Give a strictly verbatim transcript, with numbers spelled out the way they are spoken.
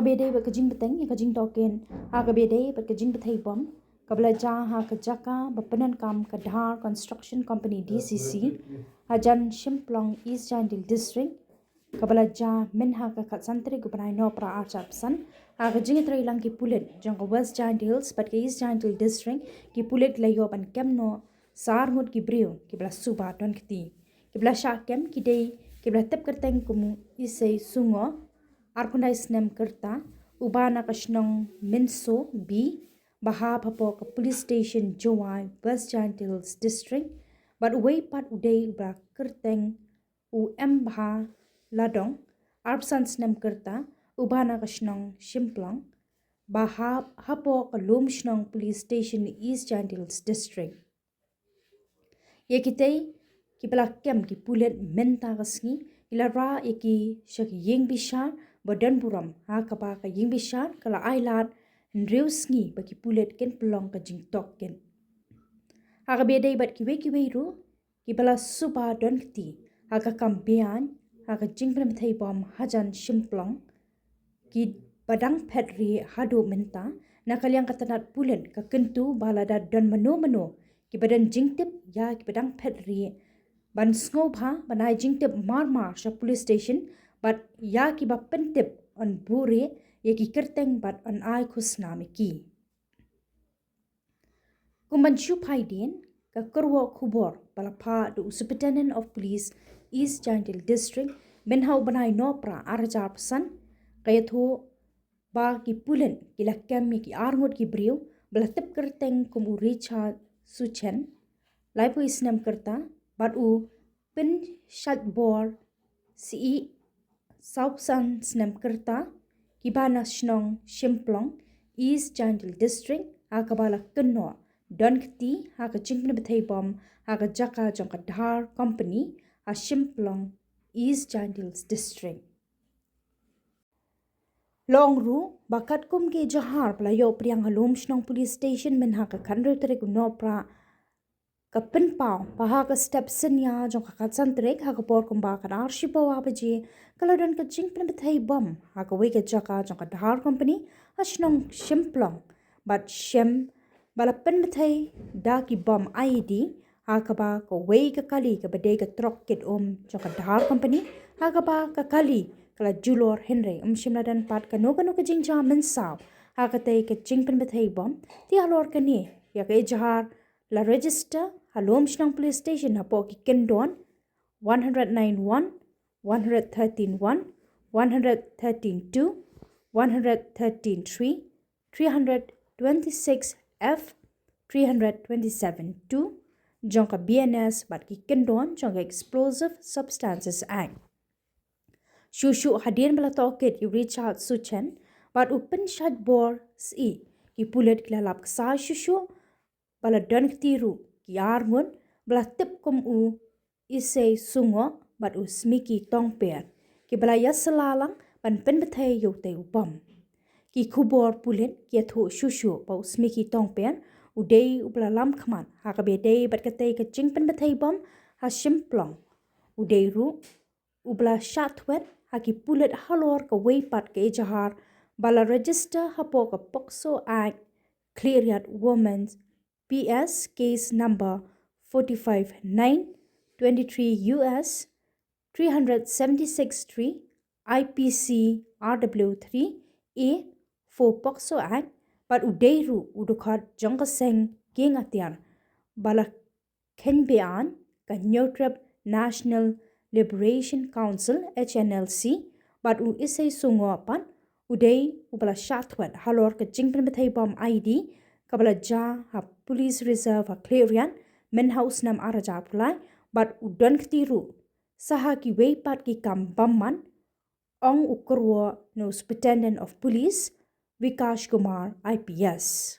Ka ba ïadei bad ka jingbteng ïa ka jingtohkit ha ka ba ïadei bad ka jingbthei bom kaba la jia ha ka jaka ba pyndonkam ka Dhar Construction Company D C C, hajan Shymplong, East Jaintia Hills District, kaba la jia mynha ka khatsan tarik u bnai Nohprah arhajar arphew san. Ha ka jingïatreilang ki pulit jong ka West Jaintia Hills bad ka East Jaintia Hills District, ki pulit ki la ïoh ban kem noh sa arngut ki briew kiba la suba don kti. Kiba la shah kem ki dei kiba la tip kyrteng kum u Isei Sungoh, arphew khyndai snem ka rta, uba na ka shnong Mynso B, ba hap hapoh ka Police Station Jowai, West Jaintia Hills District, bad uwei pat u dei uba la kyrteng u M Bha Ladong, arphew san snem ka rta, uba na ka shnong Shymplong, ba hap hapoh ka Lumshnong Police Station East Jaintia Hills District. Ïa kitei kiba la kem ki pulit mynta ka sngi ki la rah ïa ki sha ka ïing bishar ba don burom, ha kaba ka ïing bishar ka la ailad hynriew sngi ba ki pulit kin pynlong ka jingtohkit. Ha ka ba ïadei bad kiwei kiwei ruh kiba la suba don kti ha ka kam beaiñ ha ka jingpynbthei bom hajan Shymplong, kiba dang phet rieh haduh mynta, na ka liang ka tnat pulit ka kyntu ba lada don mano mano kiba don jingtip ïa kiba dang phet rieh, ban sngewbha ban ai jingtip marmar sha police station, bad ïa kiba pyntip yn buhrieh ïa ki kyrteng bad yn ai khusnam ïa ki. Kum ban shu phai dien, ka kyrwoh khubor ba la phah da u Superintendent of Police East Jaintia Hills District mynha u bnai Nohprah arhajar arphew san, ka ïathuh ba ki pulit ki la kem ïa ki arngut ki briew ba la tip kyrteng kum u Richard Suchen, laiphew snem ka rta, bad u Pynshaitbor Syih, sawphew san snem ka rta, kiba na shnong Shymplong, East Jaintia Hills District, ha kaba la kynnoh don kti ha ka jingpynbthei bom ha ka jaka jong ka Dhar Company ha Shymplong, East Jaintia Hills District. Long ruh ba katkum ka ejahar ba la ïoh pdiang ha Lumshnong Police Station mynha ka khathynriew tarik u Nohprah, ka pynpaw ba ha ka step synñia jong ka khatsan tarik ha ka por kumba ka ar shiphew ar baje ka la don ka jingpynbthei bom ha kawei ka jaka jong ka Dhar Company ha shnong Shymplong, bad shem ba la pynbthei da ki bom I E D, ha kaba kawei ka kali kaba dei ka trok kit um jong ka Dhar Company, ha kaba ka kali ka la julor hynrei ym shym la don pat kano kano ka jingjia mynsaw ha katei ka jingpynbthei bom. Te halor kane ïa ka ejahar la register ha Lumshnong Police Station hapoh ki kyndon one hundred nine one, one hundred thirteen one, one hundred thirteen two, one hundred thirteen three, three hundred twenty-six F, three hundred twenty-seven two jong ka B N S bad ki kyndon jong ka Explosive Substances Act. Shuh shuh hadien ba la tohkit ïa u Richard Suchen bad u Pynshaitbor Syih, ki pulit ki la lap ksai shuh shuh ba la don kti ruh ki arngut ba la tip kum u Isei Sungoh bad u Smiki Tongper, kiba la ïasylla lang ban pynbthei ïa utei u bom. Ki khubor pulit ki ïathuh shuh shuh ba u Smiki Tongper u dei uba la lam khmat ha kaba ïadei bad katei ka jingpynbthei bom ha Shymplong. U dei ruh uba la shah thwet ha ki pulit halor kawei pat ka ejahar ba la register hapoh ka POCSO Act, Khliehriat Women, P S case number forty-five nine, twenty-three U S three hundred seventy-six three, I P C R W three A four POCSO Act, bad u dei ruh u dkhot jong ka seng kieng atiar ba la kheiñ beaiñ ka Hynñiewtrep National Liberation Council, H N L C, bad u Isei Sungoh pat u dei uba la shah thwet halor ka jingpynbthei bom I E D kaba la jia ha Police Reserve ha Khliehriat mynha u snem arhajar arphew lai, bad u don kti ruh sa ha kiwei pat ki kam bymman, ong u kyrwoh na u Superintendent of Police, Vikash Kumar I P S.